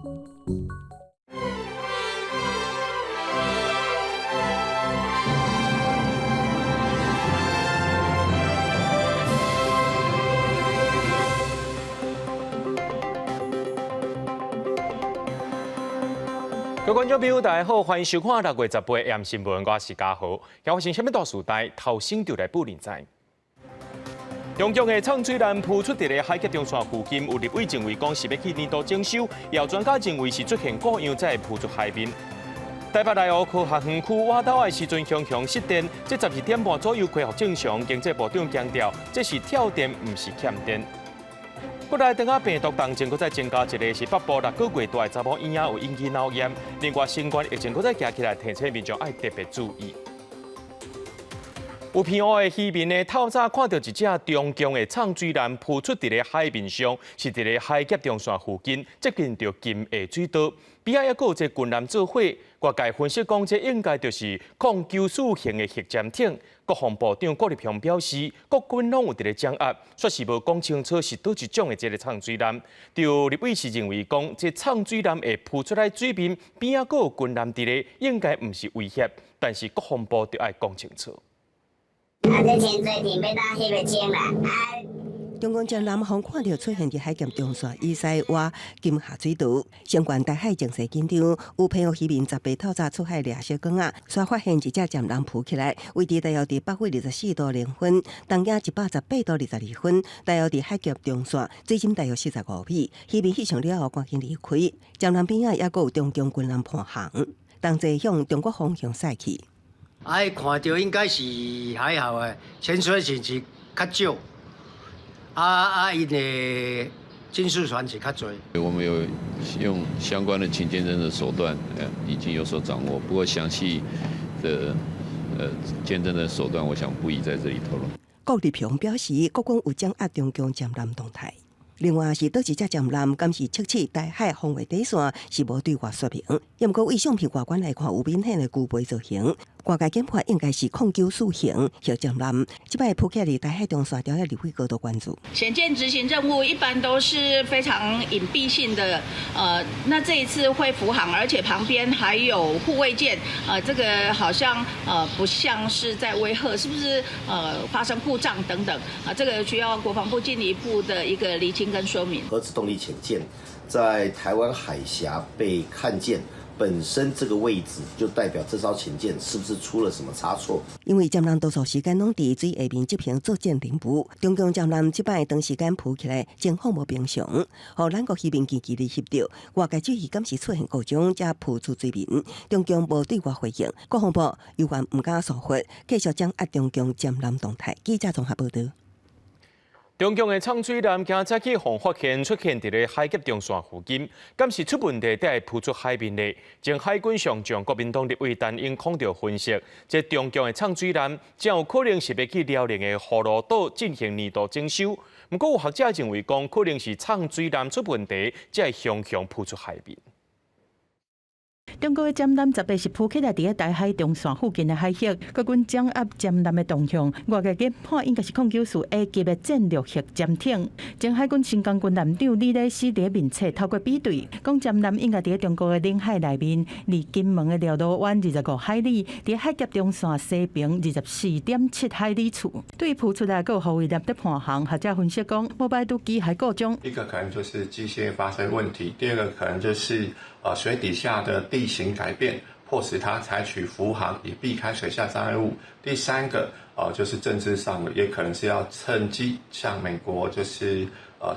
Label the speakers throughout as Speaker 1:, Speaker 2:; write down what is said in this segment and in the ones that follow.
Speaker 1: 各位觀眾朋友，大家好，歡迎收看6月18 AM 新聞，我是嘉豪。發生啥物大事代，頭先就來報您知。中共的藏水艦浮出佇咧海峽中線附近，有立委認為講是欲去年度整修，也有專家認為是出現故障才會浮出海面。台北內湖科學園區倚晝的時陣，常常失電，這12點半左右恢復正常。經濟部長強調，這是跳電，毋是欠電。國內腸仔病毒重症閣再增加一个，是北部6個月大的查某嬰仔有引起腦炎。另外，新冠疫情閣再行起來，提醒民眾愛特別注意。有澎湖的漁民呢，透早看著一隻中共的藏水艦浮出佇咧海面上，是佇咧海峽中線附近，接近著金下水道。邊仔猶閣有一个軍艦做伙，外界分析講，這應該就是空九四型的核潛艇。國防部長郭立雄表示，國軍攏有佇咧掌握，煞是無講清楚是佗一種的這个藏水艦。就立委是認為講，這藏水艦會浮出來水面，邊仔閣有軍艦佇咧，應該毋是威脅，但是國防部就愛講清楚。
Speaker 2: 啊！這潛水艇欲當翕個鐘啦！啊！
Speaker 3: 中共潛艦予看著出現佇海峽中線以西倚金廈水道，相關台海情勢緊張，有澎湖漁民18透早出海掠小竿仔，煞發現一隻潛艦浮起來，位置大約佇北緯24度0分，東經118度22分，大約佇海峽中線，水深大約45米。漁民翕相了後，趕緊離開。潛艦邊仔猶閣有中共軍艦伴航，同齊向中國方向駛去。
Speaker 4: 啊，看著應該是海鱟的潛水艇是較少，啊啊，𪜶的軍事船是較濟。
Speaker 5: 我們有用相關的情監偵的手段，已經有所掌握。不過詳細的監偵的手段，我想不宜在這裡透露。
Speaker 3: 郭立雄表示，國軍有掌握中共潛艦動態。另外是佗一隻潛艦，敢是測試台海防衛底線，是無對外說明。毋過對相片外觀來看，有明顯的龜背造型。外界研判應該是094型核潛艦。這擺浮起佇台海中線，朝立委高度關注。
Speaker 6: 潛艦執行任務一般都是非常隱蔽性的，那這一次會浮航，而且旁邊還有護衛艦，這個好像不像是在威嚇，是不是？發生故障等等，啊，這個需要國防部進一步的一個釐清跟說明。
Speaker 7: 核子動力潛艦在台灣海峽被看見。本身這個位置就代表這艘潛艦是不是出了什麼差錯？
Speaker 3: 因為潛艦多數時間攏佇水下面執行作戰任務，中共潛艦這擺長時間浮起來，情況無平常，予咱國漁民近距離翕著，外界注意敢是出現故障，才浮出水面。中共無對外回應，國防部猶原毋敢疏忽，繼續掌握中共潛艦動態。記者綜合報道。
Speaker 1: 中共的藏水艦今早起予發現出現佇咧海峽中線附近，敢是出問題才會浮出海面的？前海軍上將國民黨立委陳永康就分析，這中共的藏水艦真有可能是欲去遼寧的葫蘆島進行年度整修。毋過有學者認為講，可能是藏水艦出問題，才會雄雄浮出海面。
Speaker 8: 中國的潛艦18是浮起來佇咧台海中線附近的海域，國軍掌握潛艦的動向，外界研判應該是094 A 級的戰略核潛艇。前海軍新港軍艦長李禮斯佇咧面冊透過比對，講潛艦應該佇咧中國的領海內面，離金門的料羅灣25海里，佇海峽中線西爿24.7海里處。對浮出來閣有護衛艦佇伴航，學者分析講，無排除機械故障。
Speaker 9: 一個可能就是機械發生問題，第二個可能就是水底下的地形改變，迫使它採取浮航以避開水下障礙物。第三個，就是政治上也可能是要趁機向美國就是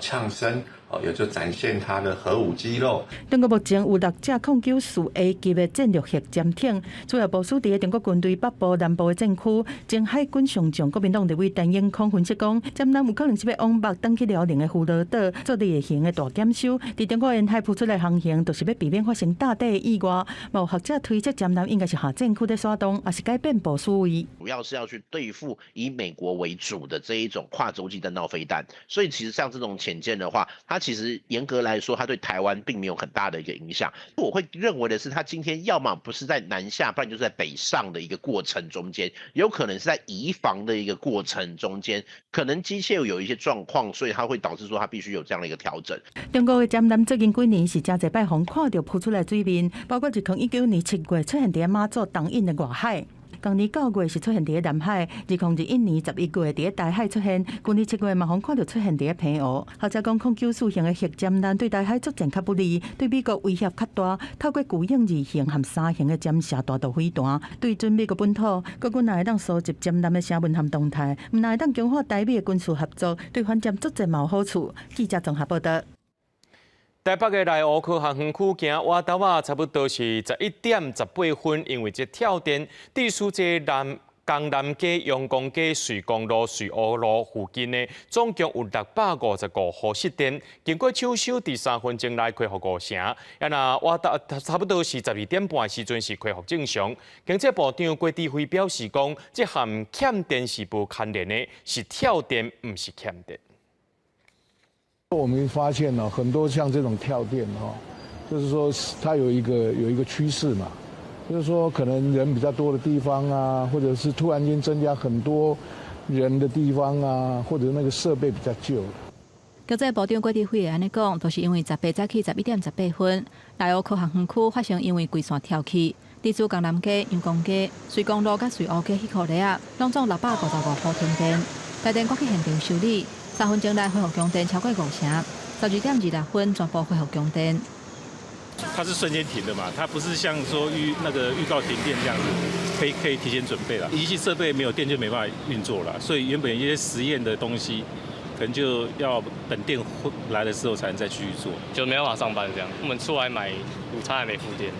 Speaker 9: 嗆聲，也就展現它的核武肌肉。
Speaker 8: 中國目前有六隻094 A 級的戰略核潛艇，主要部署佇咧中國軍隊北部、南部的戰區。前海軍上將國民黨立委陳永康分析講，潛艦有可能是欲往北轉去遼寧的葫蘆島做例行的大檢修，佇中國沿海浮出來航行，就是欲避免發生大底的意外。有學者推測，潛艦應該是下戰區咧徙動，抑是改變部署位。
Speaker 10: 主要是要去對付以美國為主的這一種跨洲際彈道飛彈，所以其實像這種潛艦的話，它它其實嚴格來說，它對台灣並沒有很大的一個影響。我會認為的是，它今天要麼不是在南下，不然就是在北上的一個過程中間，有可能是在移防的一個過程中間，可能機械有一些狀況，所以它會導致說它必須有這樣的一個調整。
Speaker 8: 中國的潛艦最近幾年是誠濟擺予看著浮出來水面，包括2019年7月出現佇馬祖東引的外海。同年9月是出現佇南海，2021年11月佇台海出現，舊年7月嘛予看著出現佇澎湖。學者講，空94型的核潛艦對台海作戰較不利，對美國威脅較大。透過巨鷹2型和3型的潛射彈道飛彈，對準美國本土，國軍若會當搜集潛艦的聲紋和動態，毋但會當強化台美的軍事合作，對反潛作戰嘛有好處。記者綜合報道。
Speaker 1: 台北的內湖科學園區今倚晝仔，差不多是11點18分，因為這跳電，致使這南江南街、陽光街、瑞光路、瑞烏路附近的總共有655戶失電。經過搶修，佇3分鐘內恢復五成。啊，若倚晝差不多是12點半的時陣是恢復正常。經濟部長郭智輝表示講，這和欠電是無牽連的，是跳電，毋是欠電。
Speaker 11: 我們發現呢，很多像這種跳電哦，就是說它有一個趨勢嘛，就是說可能人比較多的地方啊，或者是突然間增加很多人的地方啊，或者那個設備比較舊。
Speaker 12: 經濟部長郭智輝按呢講，就是因為18早起11點18分，內湖科學園區發生因為規線跳起，致使江南街、陽光街、瑞光路佮瑞烏街彼箍里仔，攏總655戶停電，台電趕去現場修理。3分鐘內恢復供電超過五成，12點26分全部恢復供電。
Speaker 13: 它是瞬間停的嘛，它不是像說預那個預告停電這樣子，可以提前準備了。儀器設備沒有電就沒辦法運作了，所以原本一些實驗的東西，可能就要等電來的時候才能再繼續做，
Speaker 14: 就沒辦法上班這樣。我們出來買午餐還沒復電，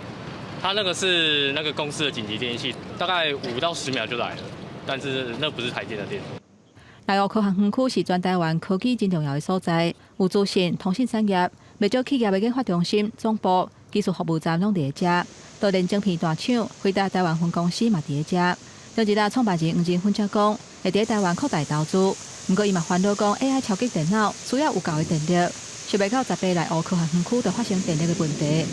Speaker 14: 他那個是那個公司的緊急電器，大概5到10秒就來了，但是那不是台電的電。
Speaker 12: 內湖科學園區是全台灣科技真重要的所在，有資訊、通訊產業，袂少企業的研發中心、總部、技術服務站攏佇遮。就連晶片大廠輝達台灣分公司嘛佇遮。張吉達創辦人黃仁勳才講，會佇台灣擴大投資。毋過伊嘛煩惱講，AI 超級電腦需要有夠的電力，想袂到十八內湖科學園區就發生電力的問題。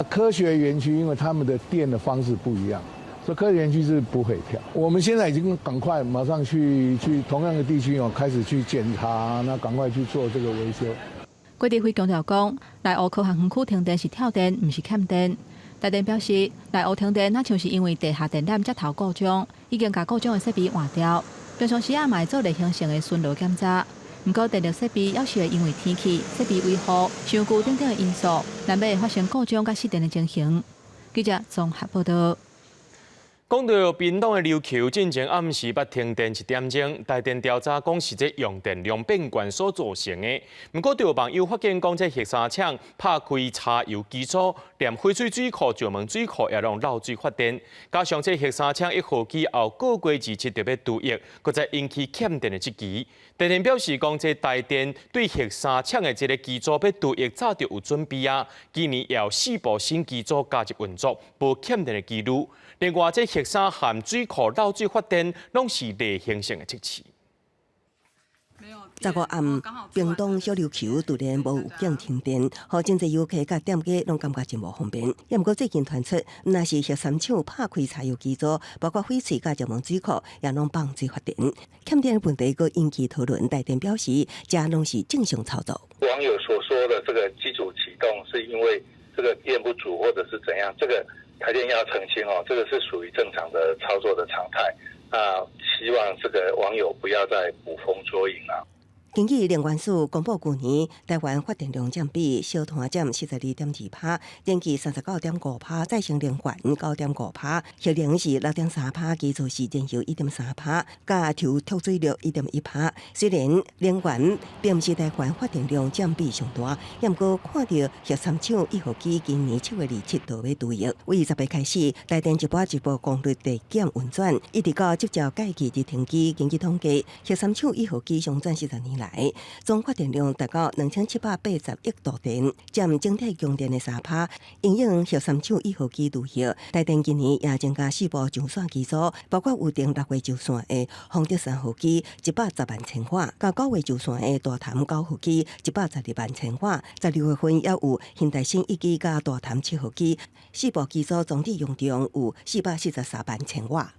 Speaker 11: 科學園區因為他們的電的方式不一樣。所以科學園區是不會跳。我們現在已經趕快馬上去同樣的地區哦，開始去檢查，那趕快去做這個維修。
Speaker 12: 郭智輝強調講，內湖科學園區停電是跳電，毋是欠電。台電表示，內湖停電若像是因為地下電纜接頭故障，已經共故障的設備換掉。平常時仔嘛會做例行性的巡邏檢查。毋過電力設備猶是會因為天氣、設備維護、傷舊等等的因素，難免會發生故障佮失電的情形。記者綜合報道。
Speaker 1: 講到屏東的琉球，進前暗時捌停電一點鐘，台電調查講是這用電量變懸所造成的。毋過，就有網友發現講，這核三廠拍開柴油機組，連翡翠水庫、石門水庫也攏漏水發電。加上這核三廠一號機後個月27就欲除役，閣再引起欠電的質疑。台電表示講，這台電對核三廠的這个機組欲除役早就有準備啊，今年也有四部新機組加入運作，無欠電的幾率。另外，這核三和水庫漏水發電，攏是例行性的測試。
Speaker 3: 15暗，屏東小琉球突然無預警停電，予真濟遊客佮店家攏感覺真無方便。也毋過最近傳出，毋但是核三廠拍開柴油機組，包括翡翠佮石門水庫也攏放水發電。欠電的問題閣引起討論。台電表示，這攏是正常操作。
Speaker 15: 網友所說的這個機組啟動，是因為這個電不足，或者是怎樣？這個台電要澄清哦，這個是屬於正常的操作的常態。那希望這個網友不要再捕風捉影啦。
Speaker 3: 根據能源署公布，舊年台灣發電量佔比，燒炭佔42.2%，電氣39.5%，再生能源9.5%，核能是6.3%，其次是燃油1.3%，佮抽脫水率1.1%。雖然能源並毋是台灣發電量佔比上大，也毋過看著核三廠一號機今年7月27就欲除役，為18開始，台電一步一步功率遞減運轉，一直到執照屆期而停機。根據統計，核三廠一號機上轉40年來，來，總發電量達到2780億度電，佔整體供電的3%。因應核三廠一號機遇核，台電今年也增加四部上線機組，包括預定6月上線的豐德3號機110萬千瓦，佮9月上線的大潭9號機112萬千瓦，12月份也有興大新1機佮大潭7號機，四部機組總體用量有443萬千瓦。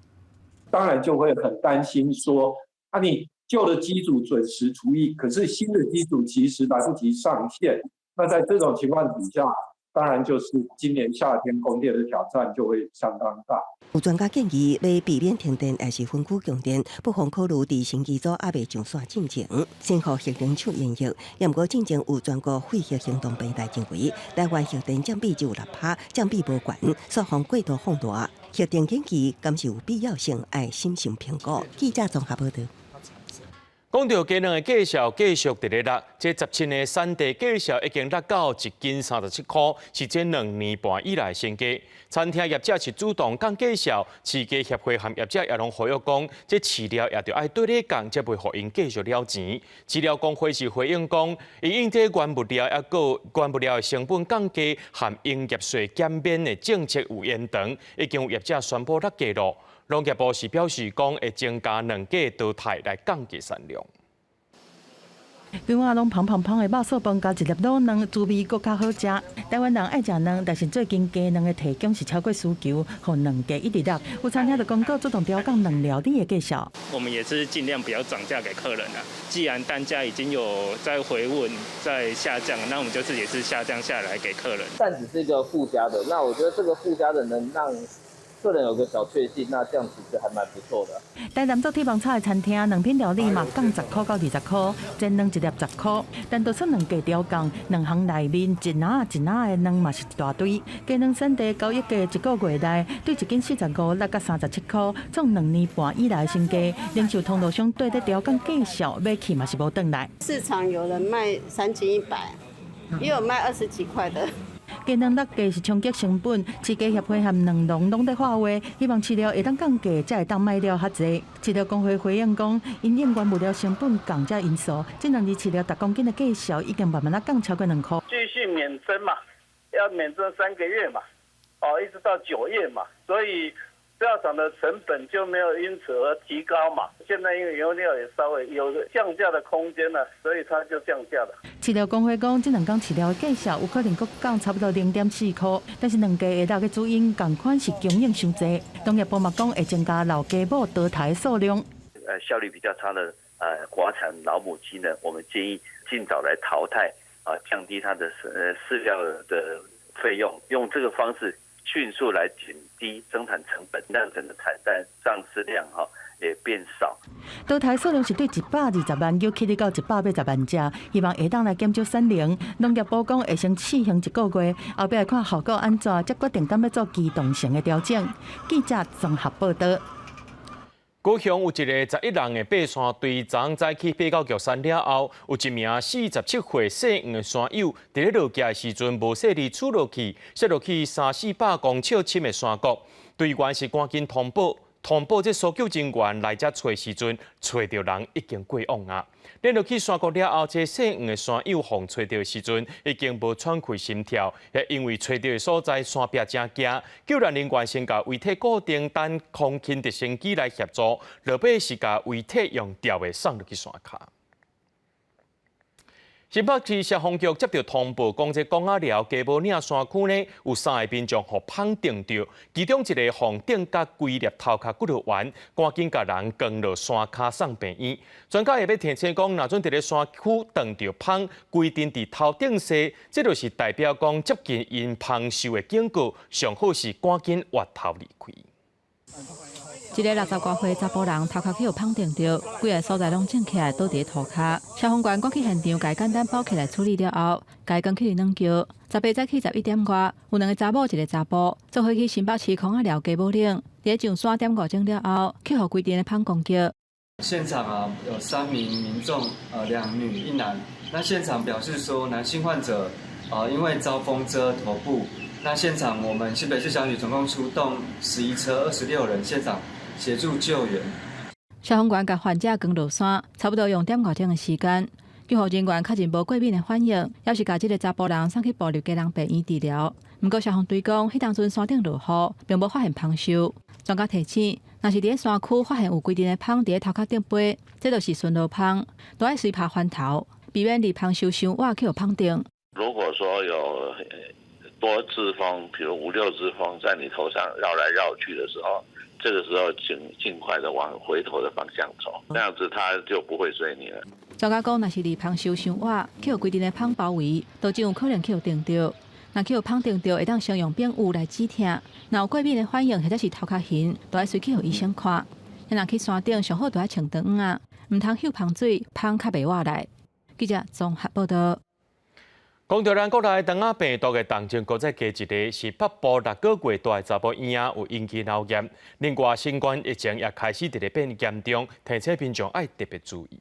Speaker 16: 當然就會很擔心說，啊，你舊的機組準時除役，可是新的機組其實來不及上線。那在這種情況底下，當然就是今年夏天供電的挑戰就會相當大。
Speaker 3: 有專家建議，欲避免停電，抑是分區供電，不妨考慮佇新機組猶未上線進前，先予核能廠延役。也毋過進前有全國廢核行動平台認為，台灣核電佔比只有6%，佔比無懸，煞予過度放大。核電延期敢是有必要性，愛審慎評估。記者綜合報導。
Speaker 1: 講著雞卵的價數繼續佇咧落，這17个產地價數已經落到1斤37箍，是這2年半以來新低。餐廳業者是主動降價數，飼雞協會和業者也攏呼籲講，這飼料也著愛綴咧降，才袂予𪜶繼續了錢。飼料公會是回應講，因應這原物料抑閣原物料的成本降低和營業稅減免的政策有延長，已經有業者宣布落價咯。農業部是表示講會增加卵雞淘汰來降低產量。
Speaker 8: 規碗攏芳芳芳的肉燥飯，加一粒滷卵，滋味閣較好食。台灣人愛食卵，但是最近雞卵的提供是超過需求，予卵價一直落。有餐廳就公告主動調降卵料理的價數。
Speaker 17: 我們也是盡量不要漲價給客人啦。既然單價已經有在回穩、在下降，那我們就是也是下降下來給客人。
Speaker 18: 蛋只是一個附加的，那我覺得這個附加的能讓客人有個小確幸，那這樣其實還蠻不錯的。
Speaker 8: 台南做鐵板炒的餐廳，卵品料理嘛降10箍到20箍，煎卵一粒10箍。但就算卵價調降，卵行內面一籃仔一籃的卵嘛是一大堆。雞卵產地交易價一個月內對1斤45落甲37箍，創2年半以來新低。零售通路商綴咧調降價數，買去嘛是無轉來。
Speaker 19: 市場有人賣3斤100，也有賣20幾塊的。
Speaker 8: 雞卵落價是衝擊成本，飼雞協會和卵農攏咧喊話，希望飼料會當降價，才會當賣了較濟。飼料公會回應講，因應原物料成本降這因素，這兩年飼料逐公斤的價數已經慢慢仔降超過2箍。
Speaker 20: 繼續免徵嘛，要免徵3個月嘛，哦，一直到9月嘛，所以飼料廠的成本就沒有因此而提高嘛。現在因為原料也稍微有降價的空間了，所以它就降價了。
Speaker 8: 飼料公會講，這兩工飼料的價數有可能閣降差不多0.4箍，但是卵價會落的主因仝款是供應傷濟。農業部嘛講會增加老雞母淘汰的數量。
Speaker 21: 效率比較差的寡產老母雞呢，我們建議盡早來淘汰，啊，降低它的飼料的費用，用這個方式迅速來減低生產成本，讓整個產蛋喪失量哈也變少。
Speaker 8: 淘汰數量是對120萬又起到180萬隻，希望會當來減少產能。農業部講會先試行一個月，後壁會看效果按怎，才決定敢欲做機動性的調整。記者綜合報導。
Speaker 1: 高雄有一个11人的爬山隊，昨早起爬到玉山了後，有一名47歲姓黃的山友，佇咧落崎的時陣無細膩竄落去，摔落去三四百公尺深的山谷。隊員是趕緊通報，通報這搜救人員來遮揣時陣，揣著人已經過往啊。連落去山谷了後，這姓黃的山友予揣著的時陣已經無喘氣心跳，也因為揣著的所在山壁誠驚，救援人員先共遺體固定，等空勤直升機來協助，落尾是共遺體用吊的送落去山跤。新北市消防局接著通報，講這公仔寮雞母嶺山區呢，有三个民眾予蜂叮著，其中一个予叮甲規粒頭殼骨落完，趕緊共人扛落山跤送病院。專家也欲提醒講，若準佇咧山區撞著蜂，規定佇頭頂勢，這就是代表講接近𪜶蜂獸的警告，上好是趕緊越頭離開。
Speaker 12: 一个60外歲查埔人頭殼去予蜂叮著，規个所在攏腫起來，倒佇咧塗跤。消防員趕去現場，共伊簡單包起來處理了後，共伊扛去軟轎。18早起11點外，有兩个查某一个查埔，做伙去新北市空仔寮雞母嶺，佇咧上山點五鐘了後，去予規陣的蜂攻擊。
Speaker 22: 現場啊，有3名民眾，2女1男。那現場表示說，男性患者，因為遭蜂蟄頭部。那現場我們新北市消防局總共出動11車26人，現場協助救援。
Speaker 12: 消防員共患者扛落山，差不多用點外鐘的時間。救護人員確認無過敏的反應，猶是共這个查埔人送去部立基隆病院治療。毋過消防隊講，彼當陣山頂落雨，並無發現蜂獸。專家提醒，若是佇咧山區發現有規陣的蜂佇咧頭殼頂飛，這就是巡邏蜂，都愛隨拍翻頭，避免佇蜂獸傷倚去予蜂叮。
Speaker 2: 如果說有多隻蜂，比如五六隻蜂在你頭上繞來繞去的時候，這個時候請盡快的往回頭的方向走，那樣子它就不會追你了。
Speaker 12: 專家講，若是佇蜂獸傷倚，去予規陣的蜂包圍，都真有可能去予叮著。若去予蜂叮著，會當先用碘油來止疼。若有過敏的反應，或者是頭殼痕，都愛隨去予醫生看。若去山頂，上好都愛穿長襪仔，毋通嗅蜂水，蜂較袂倚來。記者綜合報道。
Speaker 1: 講著咱國內腸仔病毒的重症，閣再加一例，是北部6個月大的查埔嬰仔有引起腦炎。另外，新冠疫情也開始佇咧變嚴重，提醒民眾愛特別注意。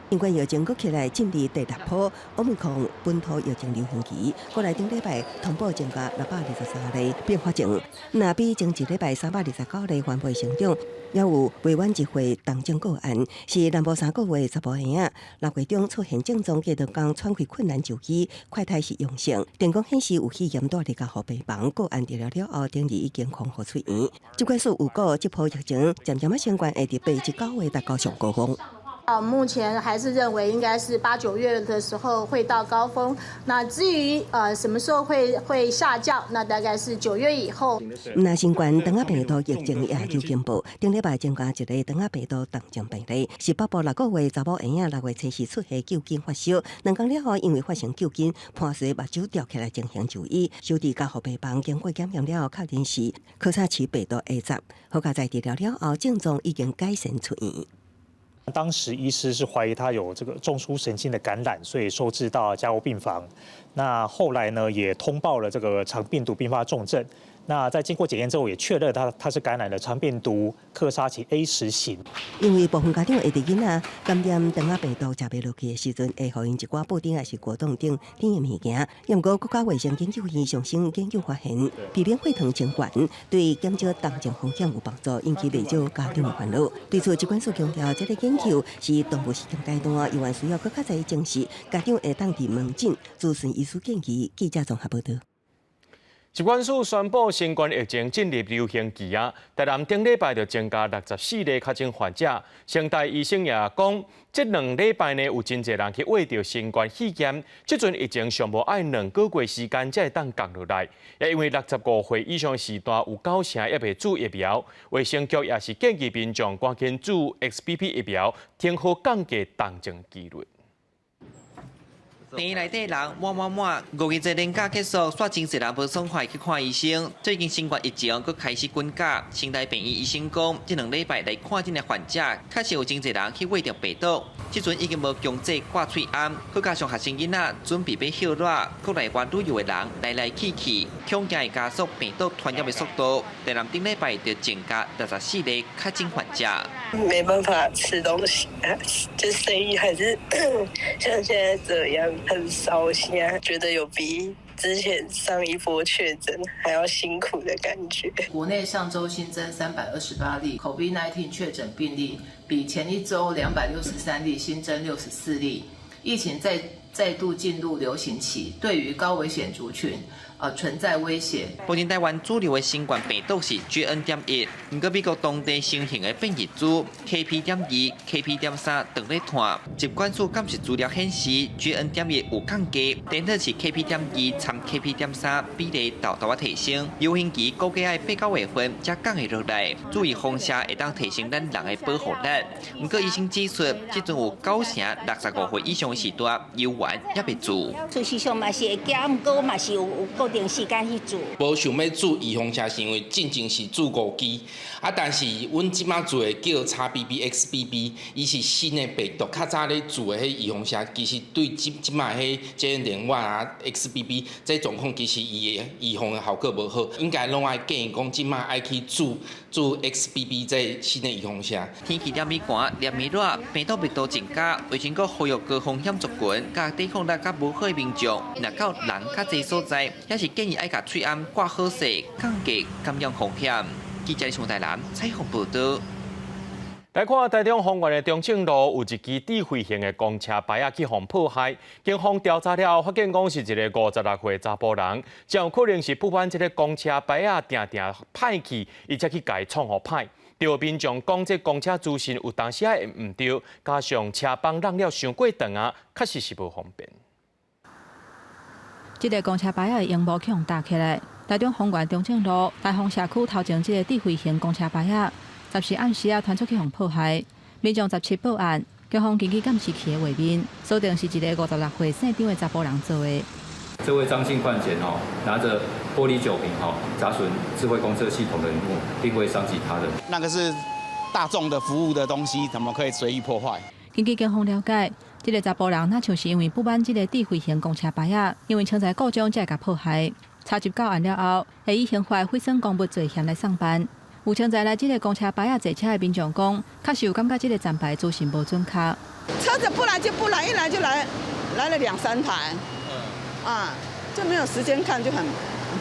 Speaker 3: 新冠疫情閣起來進入第六波，奧密克戎本土疫情流行期，國內頂禮拜通報增加623例併發症，若比前一禮拜329例翻倍成長，也有未滿一歲重症個案，是南部3個月查埔嬰仔，6月中出現症狀，隔兩工喘氣困難就醫，快篩是陽性，電講顯示有肺炎，蹛佇加護病房，個案治療了後，頂日已經康復出院。疾管署預告，這波疫情漸漸仔升懸，會佇8至9月達到上高峰。
Speaker 4: 啊，目前還是認為應該是八九月的時候會到高峰。那至於什麼時候會下降，那大概是9月以後。
Speaker 3: 若新冠腸仔病毒疫情也有進步，頂禮拜增加一例腸仔病毒重症病例，是北部6個月查某嬰仔6月初四出現灸筋發燒，2工了後因為發生灸筋伴隨目睭掉起來情形就醫，收治加護病房，經過檢驗了後確認是柯薩奇病毒 A 十，好佳哉治療了後症狀已經改善出院。
Speaker 23: 當時醫師是懷疑他有這個中樞神經的感染，所以收治到加護病房。那後來呢，也通報了這個腸病毒併發重症。那在經過檢驗之後，也確認他是感染了腸病毒克沙奇 A 十型。
Speaker 3: 因為部分家長會佇囡仔感染腸仔病毒食袂落去的時陣，會予𪜶一寡布丁抑是果凍等甜的物件。毋過國家衛生研究院上新研究發現，避免血糖升懸，對減少重症風險有幫助，引起袂少家長的煩惱。對此，疾管署強調，這个研究是動物實驗階段，猶原需要閣較濟證實。家長會當佇門診諮詢醫師建議。記者綜合報道。
Speaker 1: 疾管署宣布，新冠疫情進入流行期啊！台南頂禮拜就增加64例確診患者。成大醫生也講，這2禮拜呢有真濟人去穢著新冠肺炎，這陣疫情上無愛2個月時間才會當降落來。也因為65歲以上時段有九成猶未注疫苗，衛生局也是建議民眾趕緊注 XBB 疫苗，提高降低重症幾率。
Speaker 24: 病院內底人滿滿滿，五日節連假結束，煞真濟人無爽快去看醫生。最近新冠疫情閣開始滾價，成大病院醫生講，這2禮拜來看診的患者，確實有真濟人去穢著病毒。這陣已經無強制掛喙罨，閣加上學生囡仔準備欲歇熱，國內外旅遊的人來來去去，恐驚會加速病毒傳染的速度。台南頂禮拜就增加64例確診患者。
Speaker 25: 沒辦法吃東西，就生意還是像現在這樣。很燒心，覺得有比之前上一波確診還要辛苦的感覺。
Speaker 26: 國內上週新增328例 COVID-19 確診病例，比前一週263例新增64例。疫情再度進入流行期，對於高危險族群，存在威脅。
Speaker 24: 目前台灣主流的新冠病毒是 JN.1，毋過美國當地盛行的變異株 KP.2、KP.3正咧傳。疾管署監視資料顯示，JN.1有降低，顛倒是 KP.2摻 KP.3比例沓沓仔提升。流行期估計愛8、9月份才降會落來。注意風險會當提升咱人的保護力。毋過醫生指出，這陣有九成65歲以上的時段猶原猶未注。
Speaker 27: 事實上嘛是會驚，毋過我嘛是有固定時間去注。
Speaker 28: 無想欲注預防射，是因為進前是注五支，啊，但是阮這擺注的叫 XBB、XBB，伊是新的病毒，較早咧注的彼預防射，其實對這這擺彼 JN.1啊、XBB 這狀況，其實伊的預防的效果無好，應該攏愛建議講這擺愛去注注 XBB 這新的預防射。
Speaker 24: 天氣連綿寒、連綿熱，病毒密度增加，衛生局呼籲高風險族群，佮抵抗力較無好的民眾，若到人較濟所在，也是建議愛共喙罨掛好勢，降低感染風險。記者宋台南採訪報道。
Speaker 1: 來看台中豐原的中正路有一支智慧型的公車牌仔去予破壞，警方調查了後發現講是一个56歲查埔人，真有可能是不滿這个公車牌仔定定歹去，伊才去共創予歹。著民眾講，這公車資訊有當時會毋對，加上車幫挵了傷過長啊，確實是無方便。
Speaker 12: 這个公車牌仔的螢幕去予打起來，台中豐原中正路大豐社區頭前這个智慧型公車牌仔。14暗時啊，傳出去予破壞，民眾17報案，警方根據監視器的畫面，鎖定是一个56歲姓張的查埔人做的。
Speaker 5: 這位張姓犯嫌哦，拿着玻璃酒瓶吼砸損智慧公車系統的螢幕，並未傷及他人。
Speaker 6: 那個是大眾的服務的東西，怎麼可以隨意破壞？
Speaker 12: 根據警方了解，這个查埔人若像是因為不滿這个智慧型公車牌仔，因為槍在故障才會共破壞。查入到案了後，會以刑法毀損公物罪嫌來送辦。有槍在來這个公車牌仔坐車的民眾講，確實有感覺這个站牌資訊無準確。
Speaker 7: 車子不來就不來，一來就來，來了兩三台，啊，就沒有時間看，就很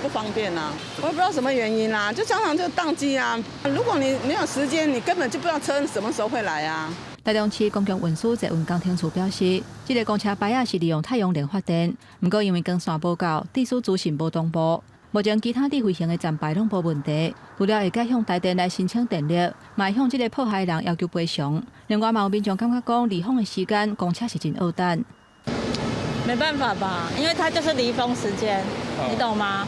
Speaker 7: 不方便啊。我也不知道什麼原因啊，就常常就當機啊。如果你沒有時間，你根本就不知道車什麼時候會來啊。
Speaker 12: 台中市公共運輸捷運工程處表示，這个公車牌仔是利用太陽能發電，毋過因為光線無夠，致使資訊無同步。目前其他智慧型的站牌攏無問題，除了會該向台電來申請電力，嘛會向這个破壞人要求賠償。另外，嘛有民眾感覺講，離峰的時間公車是真僫等。
Speaker 9: 沒辦法吧，因為它就是離峰時間，你懂嗎？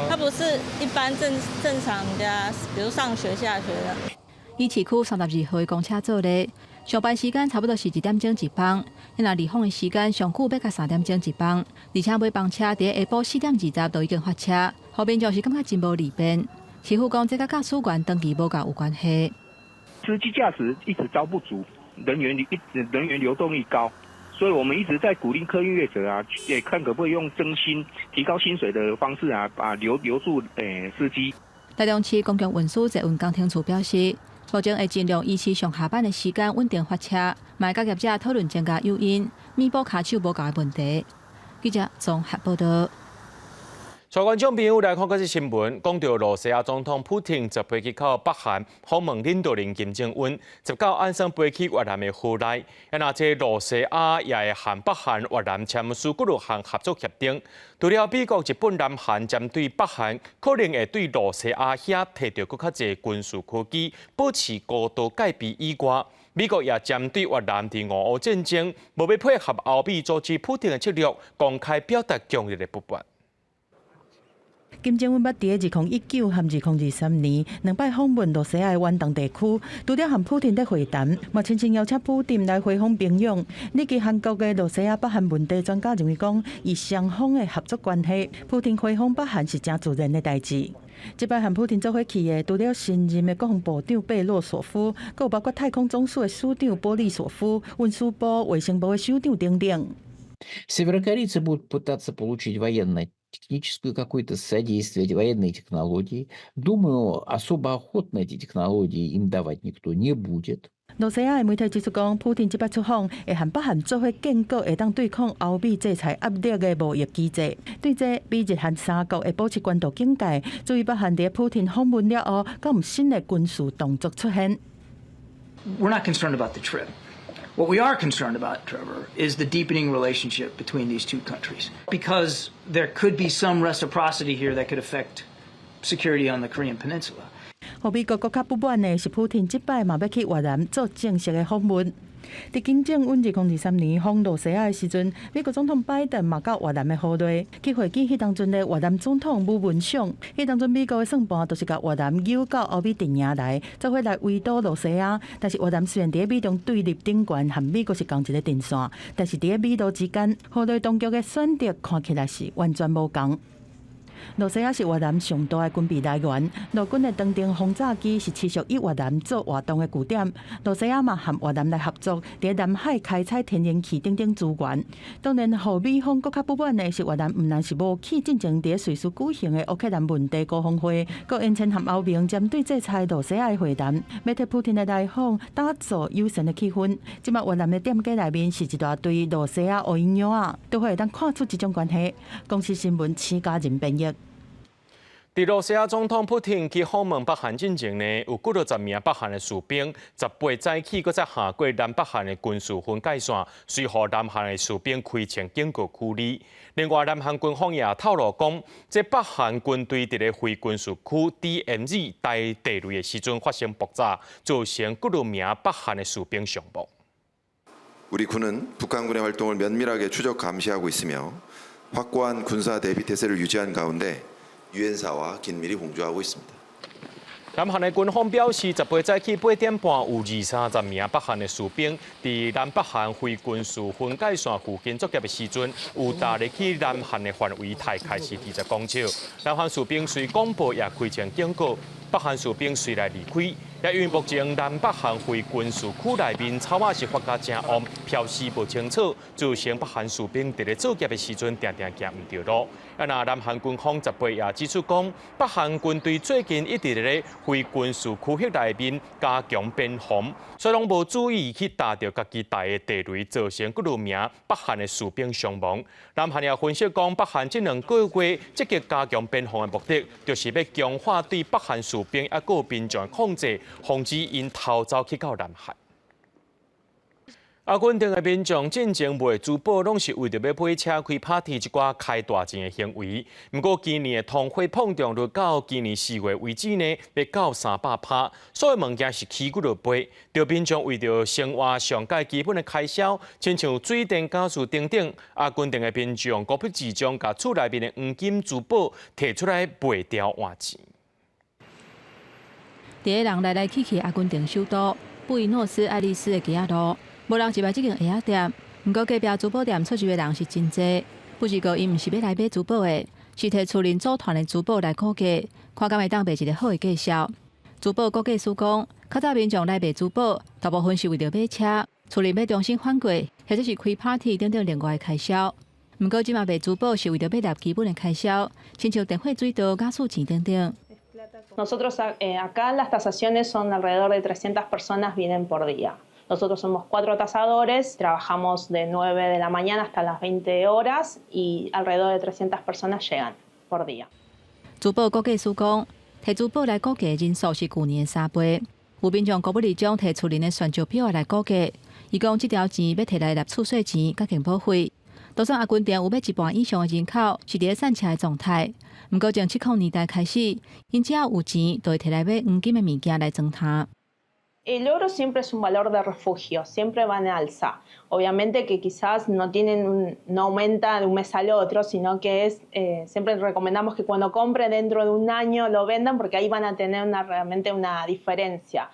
Speaker 9: 它不是一般正常的，比如上學下學的。
Speaker 12: 以市區32號的公車做例，上班時間差不多是1點鐘一班，若離峰的時間上久欲到3點鐘一班，而且尾班車佇下晡4點20就已經發車，予民眾是感覺真無利便。市府講，這佮駕駛員長期無夠有關係。
Speaker 10: 司機駕駛一直招不足，人員流動率高，所以我們一直在鼓勵客運業者啊，也看可不可以用增薪、提高薪水的方式啊，把留住司機。
Speaker 12: 台中市公共運輸捷運工程處表示，目前會盡量維持上下班的時間穩定發車，嘛會佮業者討論增加誘因，彌補跤手無夠的問題。記者綜合報道。
Speaker 1: 帶觀眾朋友來看這則新聞，講到露西亞總統普廷18去到北韓訪問領導人金正恩，19按算飛去越南的河內。啊，若這露西亞也會和北韓、越南簽署幾若項合作協定。除了美國、日本、南韓針對北韓可能會對露西亞遐提著閣較濟軍事科技，保持高度戒備以外，美國也針對越南佇俄烏戰爭無欲配合歐美阻止普廷的策略，公開表達強烈的不滿。
Speaker 8: 金正恩捌佇2019和2023年兩擺訪問露西亞的遠東地區，除了和普廷咧會談，嘛親自邀請普廷來回訪平壤。呢個韓國的露西亞北韓問題專家認為講，以雙方的合作關係，普廷回訪北韓是誠自然的代誌。這擺和普廷做伙去的，除了新任的國防部長貝洛索夫，閣有包括太空總署的署長波利索夫、運輸部、衛生部的首長等等。
Speaker 11: Северокорейцы будут пытаться получить военно-техническую какое-то содействие, военные технологии. Думаю, особо охотно эти технологии им давать никто не будет.
Speaker 8: 露西亞的媒體指出講，普廷這擺出訪會和北韓做伙建構會當對抗歐美制裁壓力的貿易機制。對這，美日韓三國會保持高度警戒，注意北韓佇普廷訪問了後，敢有新的軍事動作出現。
Speaker 13: We're not concerned about the trip. What we are concerned about, Trevor, is the deepening relationship between these two countries. Because there could be some reciprocity here that could affect security on the Korean Peninsula.
Speaker 8: 予美國閣較不滿的是，普廷這擺嘛欲去越南做正式的訪問。佇金正恩2023年訪露西亞的時陣，美國總統拜登嘛到越南的河內去會見彼當陣的越南總統武文賞。彼當陣美國的算盤就是共越南誘到歐美陣營來，做伙來圍堵露西亞。但是越南雖然佇美中對立頂懸，和美國是仝一个陣線，但是佇咧美露之間，河內當局的選擇看起來是完全無仝。露西亞是越南上大的軍備來源，陸軍的長程轟炸機是持續以越南做活動的據點。露西亞嘛和越南來合作，佇南海開採天然氣等等資源。當然，予美方閣較不滿的是越南毋但是無去進前佇瑞士舉行的烏克蘭問題高峰會，閣延遲和歐盟針對制裁露西亞的會談，欲替普廷的來訪打造友善的氣氛。這擺越南的店家內面是一大堆露西亞烏蠅仔，都會當看出這種關係。公視新聞，施嘉仁編譯。
Speaker 1: 佇羅西亞總統普廷去訪問北韓進前呢，有幾落十名北韓的士兵18早起，閣再橫過南北韓的軍事分界線，隨予南韓的士兵開槍警告驅離。另外，南韓軍方也透露講，這北韓軍隊佇咧非軍事區 DMZ 帶地雷的時陣發生爆炸，造成幾落名北韓的士兵傷亡。
Speaker 14: 우리 군은 북한군의 활동을 면밀하게 추적 감시하고 있으며 확고한 군사 대비 태세를 유지한 가운데 유엔사와 긴밀히 공조하고 있습니다.
Speaker 1: 南韓的軍方表示，18早起8點半，有二三十名北韓的士兵佇南北韓非軍事分界線附近作業的時陣，有踏入去南韓的範圍，刣開始20公尺。南韓士兵隨廣播也開槍警告，北韓士兵隨來離開。也因為目前南北韓非軍事區內面草仔是發甲誠旺，飄絲無清楚，造成北韓士兵佇咧作業的時陣，定定行毋著路。啊，若南韓軍方18也指出講，北韓軍隊最近一直咧非軍事區域內面加強邊防，所以攏無注意去踏著家己帶的地雷，造成幾落名北韓的士兵傷亡。南韓也分析講，北韓這2個月積極加強邊防的目的，就是欲強化對北韓士兵抑閣民眾的控制，防止𪜶偷走去到南韓。阿根廷的民眾進前賣珠寶，攏是為著欲買車、開 party 這寡開大錢的行為。毋過今年的通貨膨脹率到今年4月為止呢，欲到300%，所有物件是起幾落倍。著民眾為著生活上蓋基本的開銷，親像水電、家私等等，阿根廷的民眾孤不自將共厝內面的黃金珠寶提出來賣掉換錢。
Speaker 12: 佇咧人來來去去阿根廷首都布宜諾斯艾利斯的街仔路，無人入來這間鞋仔店。毋過隔壁珠寶店出入的人是真濟。不過𪜶毋是欲來買珠寶的，是提厝裡組團的珠寶來估價，看敢會當賣一个好的價數。珠寶估價師講，較早民眾來賣珠寶，大部分是為著買車、厝裡欲重新翻過，或者是開 party 等等另外的開銷。毋過這馬賣珠寶是為著欲納基本的開銷，親像電火水道、家私錢等等。
Speaker 9: Nosotros acá las tasaciones son alrededor de 300 personas vienen por día. Nosotros somos cuatro tasadores, trabajamos de 9 de la mañana hasta las 20 horas y alrededor de 300 personas llegan por día.
Speaker 12: 珠寶估價師講，提珠寶來估價人數是舊年的3倍。有民眾孤不二將提厝裡的旋石錶來估價，伊講這條錢欲提來納厝稅錢，較更保費。就算阿根廷有欲一半以上的人口是佇咧散赤的狀態，毋過從七零年代開始，𪜶只要有錢，就會提來買黃金的物件來裝屐。
Speaker 9: El oro siempre es un valor de refugio, siempre va en alza. Obviamente que quizás no tienen un, no aumenta de un mes al otro, sino que es siempre recomendamos que cuando compren dentro de un año lo vendan porque ahí van a tener realmente una diferencia.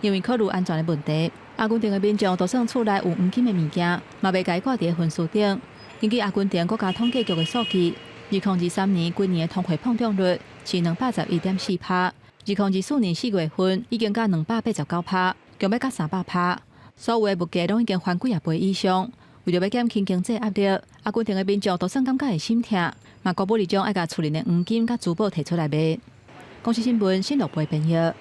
Speaker 12: 因為考慮安全的問題，阿根廷的民眾就算厝內有黃金的物件，嘛袂共伊掛佇咧分屍頂。根據阿根廷國家統計局的數據，2023年規年的通貨膨脹率是211.4%。2024年4月份已經到289%，強欲到300%。所有的物價攏已經翻幾仔倍以上。為著欲減輕經濟壓力，阿根廷的民眾就算感覺會心疼，嘛鼓舞將愛共厝裡的黃金佮珠寶提出來賣。公視新聞新樂貝編譯。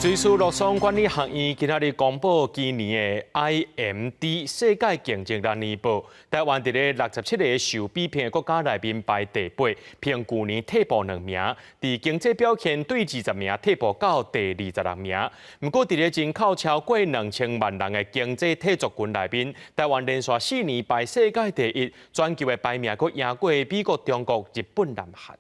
Speaker 1: 瑞士洛桑管理學院今仔日公布今年的 IMD 世界競爭力年報，台灣佇咧67个受比評的國家內面排第八，比舊年退步兩名。佇經濟表現對20名退步到第26名。毋過佇咧人口超過2000萬人的經濟體族群內面，台灣連續4年排世界第一，全球的排名閣贏過美國、中國、日本、南韓。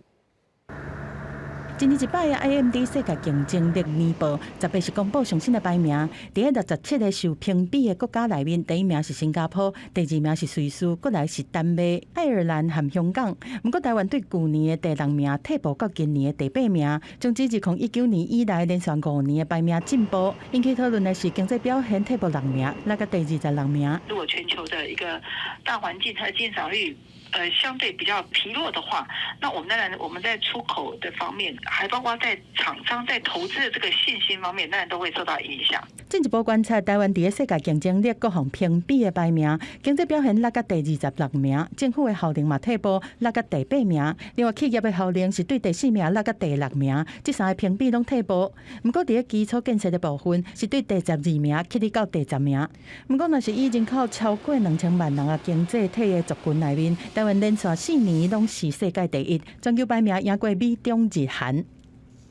Speaker 8: 今年一擺的 IMD 世界競爭力年報，18是公布上新的排名。佇咧67个受評比的國家內面，第一名是新加坡，第二名是瑞士，閣來是丹麥、愛爾蘭和香港。毋過台灣對舊年的第六名退步到今年的第八名。總之，2019年以來連續5年的排名進步。引起討論的是經濟表現退步六名，來到第26名。
Speaker 15: 如果全球的一個大環境，它的進場率相對比較疲弱的話，那我們當然我們在出口的方面，還包括在廠商在投資的這個信心方面，當然都會受到影響。
Speaker 8: 進一步觀察台灣佇个世界競爭力各項評比的排名，經濟表現落甲第26名，政府的效能嘛退步落甲第八名，另外企業的效能是對第四名落甲第六名，這三个評比攏退步。毋過佇个基礎建設的部分是對第12名起佇到第10名。毋過若是以人口超過2000萬人的經濟體的族群內面，台灣連續4年攏是世界第一，全球排名贏過美中日韓。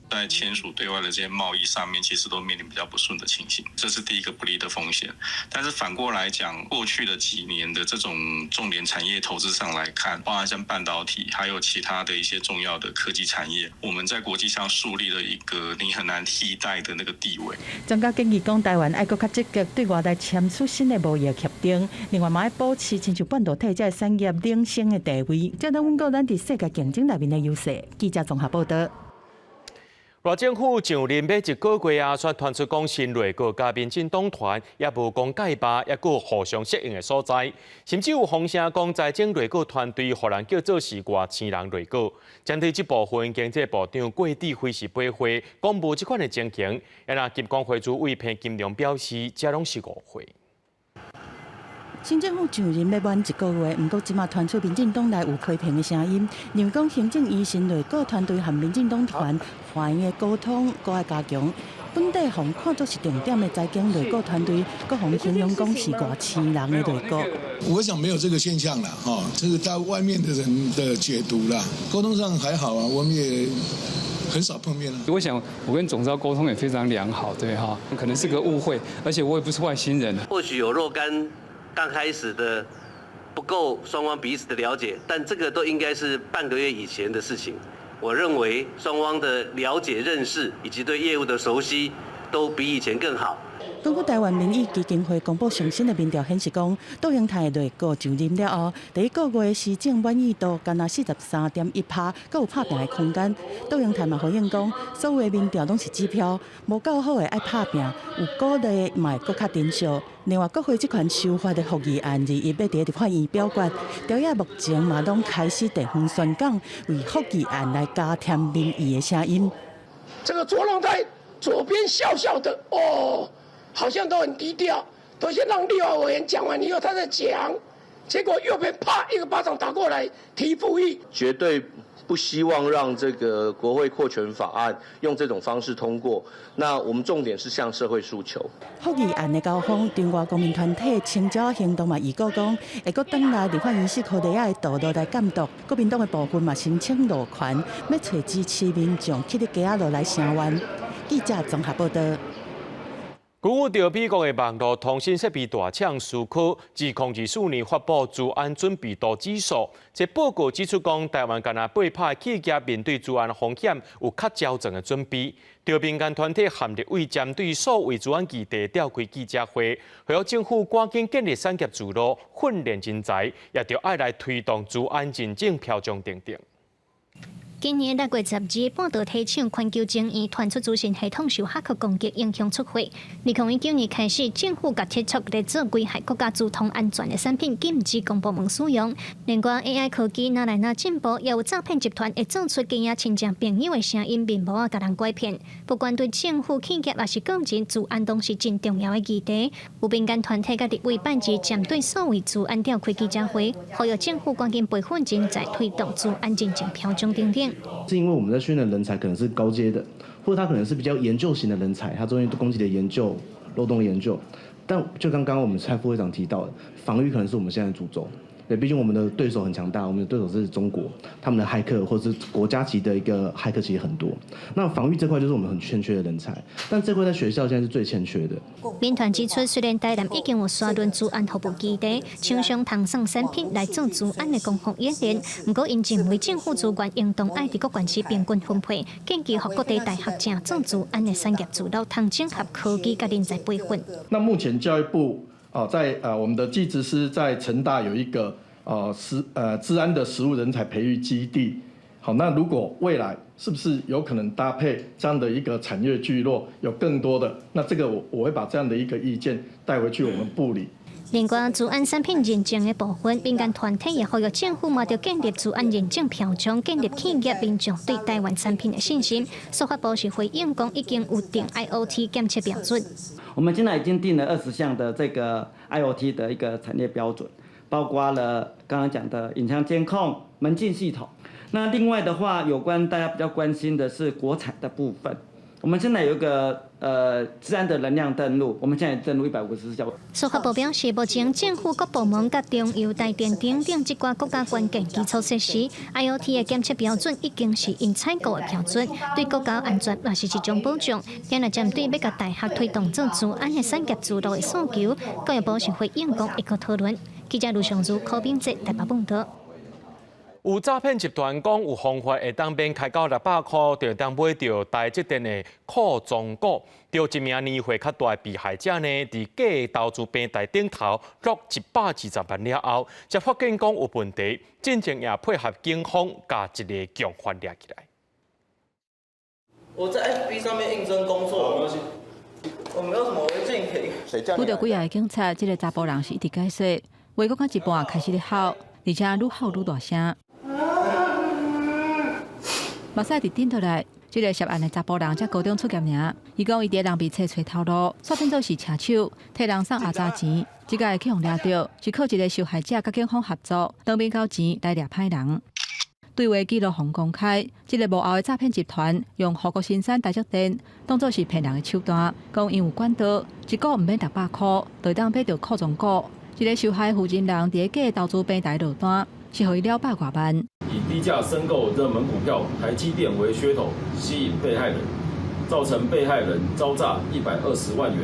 Speaker 16: 在簽署對外的這些貿易上面，其實都面臨比較不順的情形，這是第一個不利的風險。但是反過來講，過去的幾年的這種重點產業投資上來看，包含像半導體，還有其他的一些重要的科技產業，我們在國際上樹立了一個你很難替代的那個地位。
Speaker 8: 專家建議講，台灣愛閣較積極對外來簽署新的貿易協定，另外嘛愛保持親像半導體這个產業領先的地位，才能穩固咱佇世界競爭內面的優勢。記者綜合報導。
Speaker 1: 賴政府上任欲一個月啊，煞傳出講新內閣佮民進黨團也無講界罷，猶閣有互相適應的所在，甚至有風聲講財政內閣團隊予人叫做是外星人內閣。針對這部分，經濟部長郭智輝是回話，講無這款的情形。啊若金管會主委彭金龍表示，這攏是誤會。
Speaker 8: 新政府上任欲滿一個月，毋過這馬傳出民進黨內有批評的聲音，認為講行政院新內閣團隊和民進黨團環的溝通閣愛加強。本底予人看作是重點的財經內閣團隊，閣予人形容講是外星人的內閣。
Speaker 17: 我想沒有這個現象啦，哈，這個在外面的人的解讀啦，溝通上還好啊，我們也很少碰面了。
Speaker 18: 我想我跟總召溝通也非常良好，對哈，可能是個誤會，而且我也不是外星人。
Speaker 19: 或許有若干剛開始的不夠雙方彼此的了解，但這個都應該是半個月以前的事情。我認為雙方的了解、認識以及對業務的熟悉都比以前更好。
Speaker 8: 根據台灣民意基金會公布上新的民調顯示，講杜英泰內閣上任了後，第一個月施政滿意度干焦43.1%，閣有拍拚的空間。杜英泰嘛回應講，所有的民調攏是指標，無夠好的愛拍拚，有鼓勵的嘛會閣較珍惜。另外，國會這款修法的復議案21欲佇立法院表決，朝野目前嘛攏開始地方宣講，為復議案來加添民意的聲音。
Speaker 20: 這個卓榮泰左邊笑笑的，哦，好像都很低調，都先讓立法委員講完以後，他再講，結果右邊啪一個巴掌打過來，提復議，
Speaker 21: 絕對不希望讓這個國會擴權法案用這種方式通過。那我們重點是向社會訴求。
Speaker 8: 復議案的交鋒，中外公民團體青鳥行動嘛預告講，會閣轉來立法院士科利亞的道路來監督。國民黨的部分嘛申請路權，欲揣支持民眾去佇街仔路來聲援。記者綜合報導。
Speaker 1: 根據美國的網路通訊設備大廠思科，2024年發布資安準備度指數，這報告指出講，台灣干焦8%企業面對資安風險有較周全的準備。著民間團體和立委針對數位資安議題召開記者會，呼籲政府趕緊建立產業之路，訓練人才，也著愛來推動資安認證標準等等。
Speaker 22: 今年6月12日，半導體廠環球晶圓傳出資訊系統受駭客攻擊，影響出貨。2019年開始，政府共提出來做危害國家資通安全的產品禁止公部門使用。另外，AI 科技若來若進步，也有詐騙集團會做出假親戚朋友的聲音面簿仔，共人拐騙。不管對政府企業抑是個人，資安攏是真重要的議題。有民間團體佮立委拜二針對數位資安召開記者會，呼籲政府趕緊培訓人才，推動資安認證標準等等。
Speaker 29: 是因為我們在訓練人才可能是高階的，或者他可能是比較研究型的人才，他專於攻擊的研究、漏洞的研究。但就剛剛我們蔡副會長提到的，防禦可能是我們現在的主軸。對，畢竟我們的對手很強大，我們的對手是中國，他們的駭客或是國家級的一個駭客其實很多。那防禦這塊就是我們很欠缺的人才，但這塊在學校現在是最欠缺的。
Speaker 22: 民團指出，雖然台南已經有沙崙資安服務基地，廠商通送產品來做資安的攻防演練，毋過𪜶認為政府資源應當愛佇各縣市平均分配，建議予各地大學正做資安的產業資料，通整合科技佮人才培訓。
Speaker 30: 那目前教育部啊，在我們的技職司在成大有一個資安的實務人才培育基地。好，那如果未來是不是有可能搭配這樣的一個產業聚落，有更多的，那這個我會把這樣的一個意見帶回去我們部裡。
Speaker 22: 另外，資安產品認證的部分，民間團體也呼籲政府嘛著建立資安認證標準，建立企業民眾對台灣產品的信心。司法部是回應講，已經有定 IoT 檢測標準。
Speaker 2: 我們現在已經定了20項的這個 IoT 的一個產業標準，包括了剛剛講的影像監控、門禁系統。那另外的話，有關大家比較關心的是國產的部分。我們現在有一個資安的能量登錄，我們現在登錄154項。
Speaker 22: 司法部表示，目前政府各部門佮中油、台電等等這寡國家關鍵基礎設施 IoT 的檢測標準已經是𪜶採購的標準，對國家安全也是一種保障。今日針對欲共大學推動做資安的產業資路的訴求，教育部是回應講會閣討論。記者盧尚如、柯炳哲台北報道。
Speaker 1: 有詐騙集團講有方法會當免開到600箍，就當買著台積電的庫裝股。著一名年歲較大的被害者呢，佇假投資平台頂頭落120萬了後，才發現講有問題，進前也配合警方共一个共犯掠起來。
Speaker 3: 我在 FB 上面應徵工作，我沒有什麼違禁品。
Speaker 12: 遇著幾个警察，這个查埔人是一直解說，話講到一半開始咧哭，而且愈哭愈大聲。目屎直滴落來，這个涉案的查埔人才高中畢業爾。伊講伊佇人面冊揣頭路，煞變做是車手，替人送阿雜錢。這擺會予掠著，是靠一个受害者佮警方合作，當面交錢來掠歹人。對話記錄予公開，這个幕後的詐騙集團用護國神山台積電當做是騙人的手段，講𪜶有管道，一股毋免600箍，就會當買著庫裝股。這个受害負責人佇假投資平台落單，是予伊200外萬。
Speaker 4: 以低價申購熱門股票台積電為噱頭，吸引被害人，造成被害人遭詐120萬元。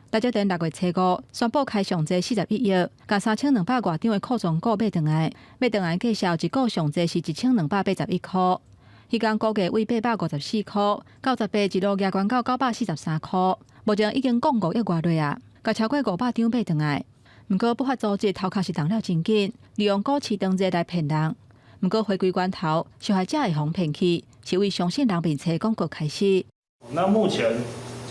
Speaker 12: 台積電6月初5宣布開上濟41億，共3200外張的庫裝股買轉來，買轉來價數一股上濟是1281箍。彼工股價為854箍，到18一路額懸到943箍，目前已經降5億外落啊，共超過500張買轉來。毋過不法組織頭殼是動了真緊，利用股市當熱來騙人。毋過回歸源頭，受害者會予騙去，是為相信人面冊廣告開始。
Speaker 5: 那目前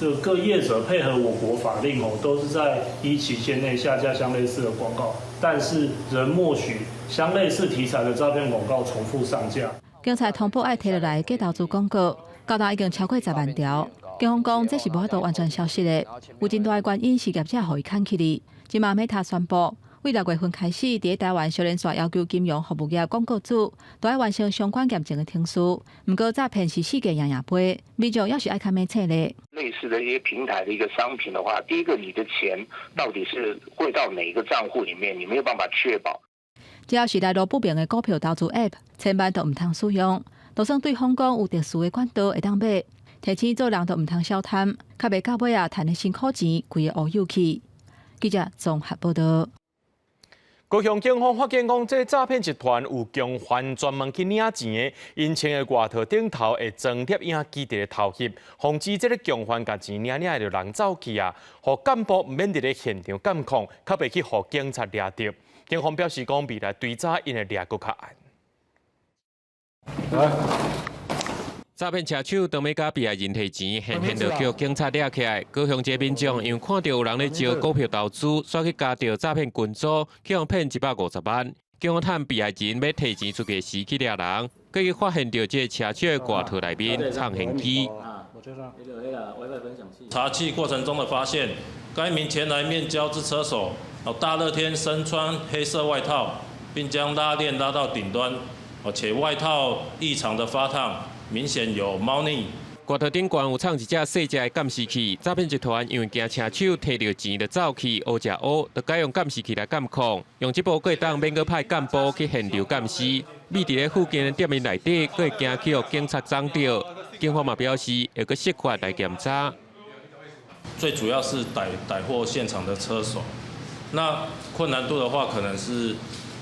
Speaker 5: 這各業者配合我國法令哦，都是在依期限內下架相類似的廣告，但是仍默許相類似題材的詐騙廣告重複上架。
Speaker 12: 警察通報愛提落來假投資廣告，到今已經超過10萬條。警方講這是無法度完全消失的，有真大的原因是業者予伊崁起去。這馬 Meta 宣布，對6月份開始，佇台灣小連續要求金融服務業廣告主都愛完成相關驗證的程序。毋過詐騙是世界樣樣飛，民眾猶是愛較明醒咧。
Speaker 23: 類似的一些平台的一個商品的話，第一個你的錢到底是匯到哪一個賬戶裡面，你沒有辦法確保。
Speaker 12: 只要是來路不明的股票投資 App，千萬都毋通使用。就算對方講有特殊的管道會當買，提醒做人都毋通小貪，較袂到尾啊，趁的辛苦錢，規个烏有去。記者綜合報道。
Speaker 1: 高雄警方發現講，這詐騙集團有共犯專門去領錢的，𪜶穿的外套頂頭會裝攝影機佇咧偷翕，防止這个共犯共錢領領就人走去啊，予幹部毋免佇咧現場監控，較袂去予警察掠著。警方表示講，未來追查𪜶會掠閣較嚴。
Speaker 24: 詐騙車手當欲共被害人提錢，現現就予警察掠起來。高雄一个民眾因為看著有人咧招股票投資，煞去加著詐騙群組，去予騙150萬。警方趁被害人欲提錢出去時去掠人，閣去發現著這个車手的外套內面藏現機。
Speaker 25: 查緝過程中的發現，該名前來面交之車手，大熱天身穿黑色外套，並將拉鏈拉到頂端，且外套異常的發燙。明顯有貓膩。
Speaker 24: 外套頂懸有藏一隻細隻的監視器，詐騙集團因為驚車手提著錢就走去，烏食烏，就改用監視器來監控，用這步閣會當免閣派幹部去現場監視，覕佇咧附近的店面內底，閣會驚去予警察摠著。警方嘛表示，會閣設法來檢查。
Speaker 25: 最主要是逮逮獲現場的車手，那困難度的話，可能是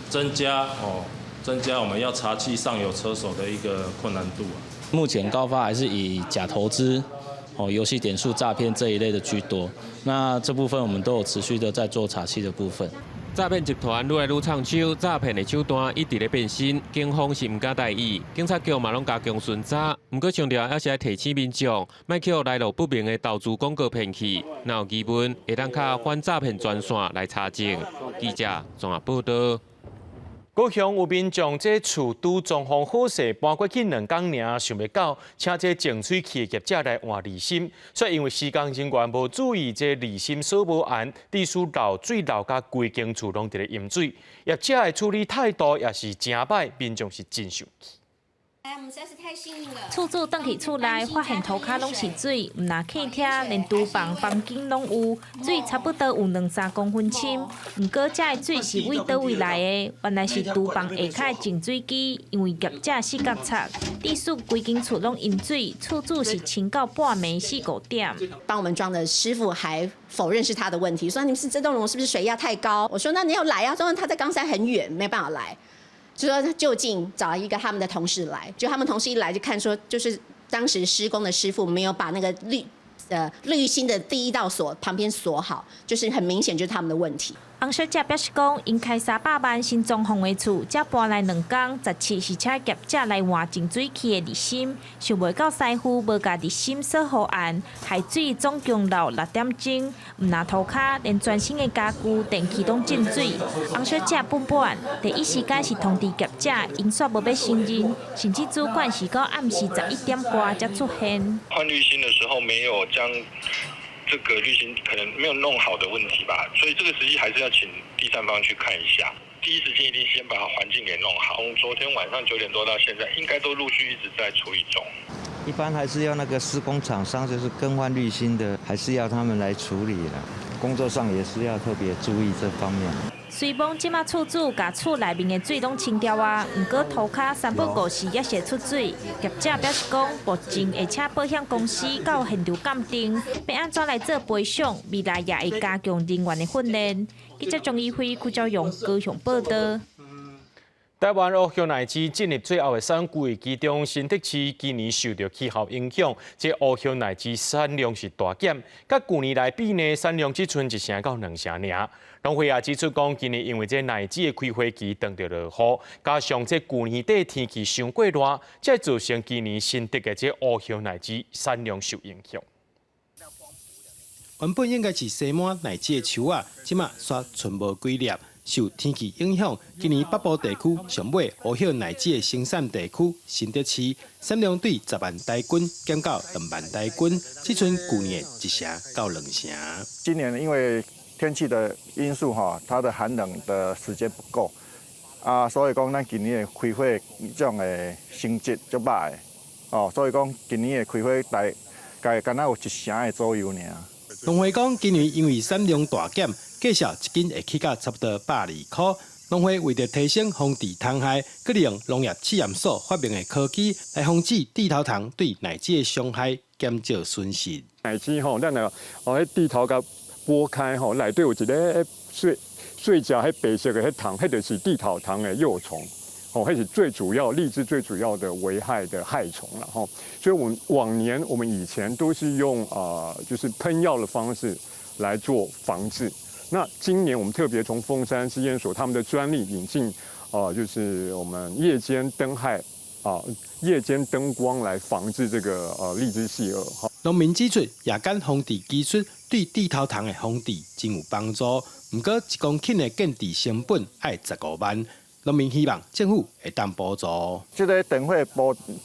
Speaker 25: 增加哦，增加我們要查緝上游車手的一個困難度。
Speaker 26: 目前高發還是以假投資、哦遊戲點數詐騙這一類的居多。那這部分我們都有持續的在做查緝的部分。
Speaker 24: 詐騙集團愈來愈創手，詐騙的手段一直咧變新，警方是毋敢大意，警察局嘛攏加強巡查。毋過強調，猶是愛提醒民眾，莫予來路不明的投資廣告騙去，若有疑問，會當敲反詐騙專線來查證。記者綜合報道。
Speaker 1: 高雄有民眾這厝拄裝潢好勢，搬過去兩工爾，想袂到請這淨水器的業者來換濾芯，卻因為施工人員無注意這濾芯鎖無絚，致使漏水漏甲規間厝攏佇咧淹水。業者的處理態度也是誠歹，民眾是真生氣。
Speaker 6: 厝主轉去厝內，發現塗跤攏是水，毋但客廳，連廚房、房間攏有水，差不多有兩三公分深。毋過，這个水是對佗位來的？原來是廚房下跤的淨水機，因為業者死角插，致使規間厝攏淹水。厝主是撐到半暝四五點。
Speaker 7: 幫我們裝的師傅還否認是他的問題，說你們是這棟樓是不是水壓太高？我說那你要來啊，說他在岡山很遠，沒辦法來。就說就近找一個他們的同事來，就他們同事一來就看說，就是當時施工的師傅沒有把那個濾芯的第一道鎖旁邊鎖好，就是很明顯就是他們的問題。
Speaker 6: 洪小姐表示講，𪜶開300萬新裝潢的厝，才搬來兩工，17是請業者來換淨水器的濾芯，想袂到師傅無共濾芯鎖好絚，害水總共漏6點鐘，毋但塗跤，連全新的家具、電器攏進水。洪小姐報案，第一時間是通知業者，𪜶煞無欲承認，甚至主管是到暗時11點外才出現。
Speaker 16: 換濾芯的時候沒有將這個濾芯可能沒有弄好的問題吧，所以這個實際還是要請第三方去看一下。第一時間一定先把環境給弄好。從昨天晚上9點多到現在，應該都陸續一直在處理中。
Speaker 9: 一般還是要那個施工廠商，就是更換濾芯的，還是要他們來處理啦。工作上也是要特別注意這方面。
Speaker 6: 雖罔這馬厝主共厝內面的水攏清掉啊，毋過塗跤三不五時猶是會出水。業者表示講，目前會請保險公司到現場鑑定，欲按怎來做賠償，未來也會加強人員的訓練。記者張怡輝、邱昭勇高雄報道。
Speaker 1: 台灣烏葉奶枝進入最後的產季，其中新竹市今年受著氣候影響，這烏葉奶枝產量是大減，佮舊年來比呢，產量只賰一成到兩成爾。農會也指出講，今年因為這奶枝的開花期碰著落雨，加上這舊年底天氣傷過熱，才會造成今年新竹的這烏葉奶枝產量受影響。
Speaker 10: 原本應該是生滿奶枝的樹仔，這馬煞賰無幾粒。受天氣影響，今年北部地區上尾烏葉奶枝的生產地區新竹市，產量對10萬台斤減到2萬台斤，只賰舊年的一成到兩成。
Speaker 11: 今年因為天氣的因素哈，它的寒冷的時間不夠啊，所以講咱今年的開花這種的成績足䆀的哦，所以講今年的開花大概敢若有一成的左右爾。
Speaker 10: 農會講，今年因為產量大減，價數一斤會起到差不多120塊。農會為著提升防治蟲害，閣利用農業試驗所發明的科技來防止地頭蟲對奶枝的傷害，減少損失。
Speaker 13: 奶枝吼，咱若哦，彼蒂頭共剝開吼，內底有一个細細隻彼白色的彼蟲，彼就是蒂頭蟲的幼蟲。哦，彼是最主要荔枝最主要的危害的害蟲了吼。所以，我們往年我們以前都是用就是噴藥的方式來做防治。那今年我們特別從鳳山試驗所他們的專利引進，就是我們夜間燈害啊，夜間燈光來防治這個荔枝細蛾。
Speaker 10: 農民指出，夜間防治技術對蒂頭蟲的防治真有幫助。毋過，一公頃的建置成本愛15萬。農民希望政府會當補助。
Speaker 11: 這个電費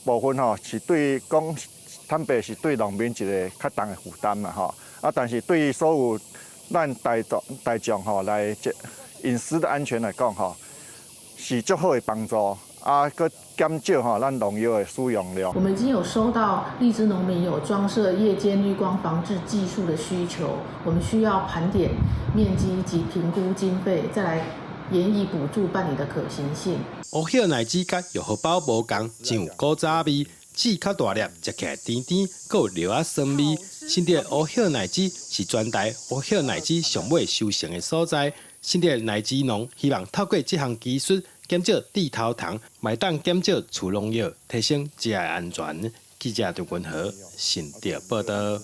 Speaker 11: 部分吼，是對講坦白是對農民一个較重的負擔啦吼。啊，但是對所有咱大眾吼來這飲食的安全來講吼，是足好的幫助。啊，閣減少吼咱農藥的使用量。
Speaker 14: 我們已經有收到荔枝農民有裝設夜間濾光防治技術的需求，我們需要盤點面積及評估經費，再來研議補助辦理的可行性。
Speaker 10: 烏葉奶枝佮玉荷包無仝，真有古早味，籽較大粒，食起來甜甜，閣有蓼仔酸味。新竹烏葉奶枝是全台烏葉奶枝上尾收成的所在。新竹奶枝農希望透過這項技術，減少蒂頭蟲，嘛會當減少除農藥，提升食的安全。記者張君和新竹報道。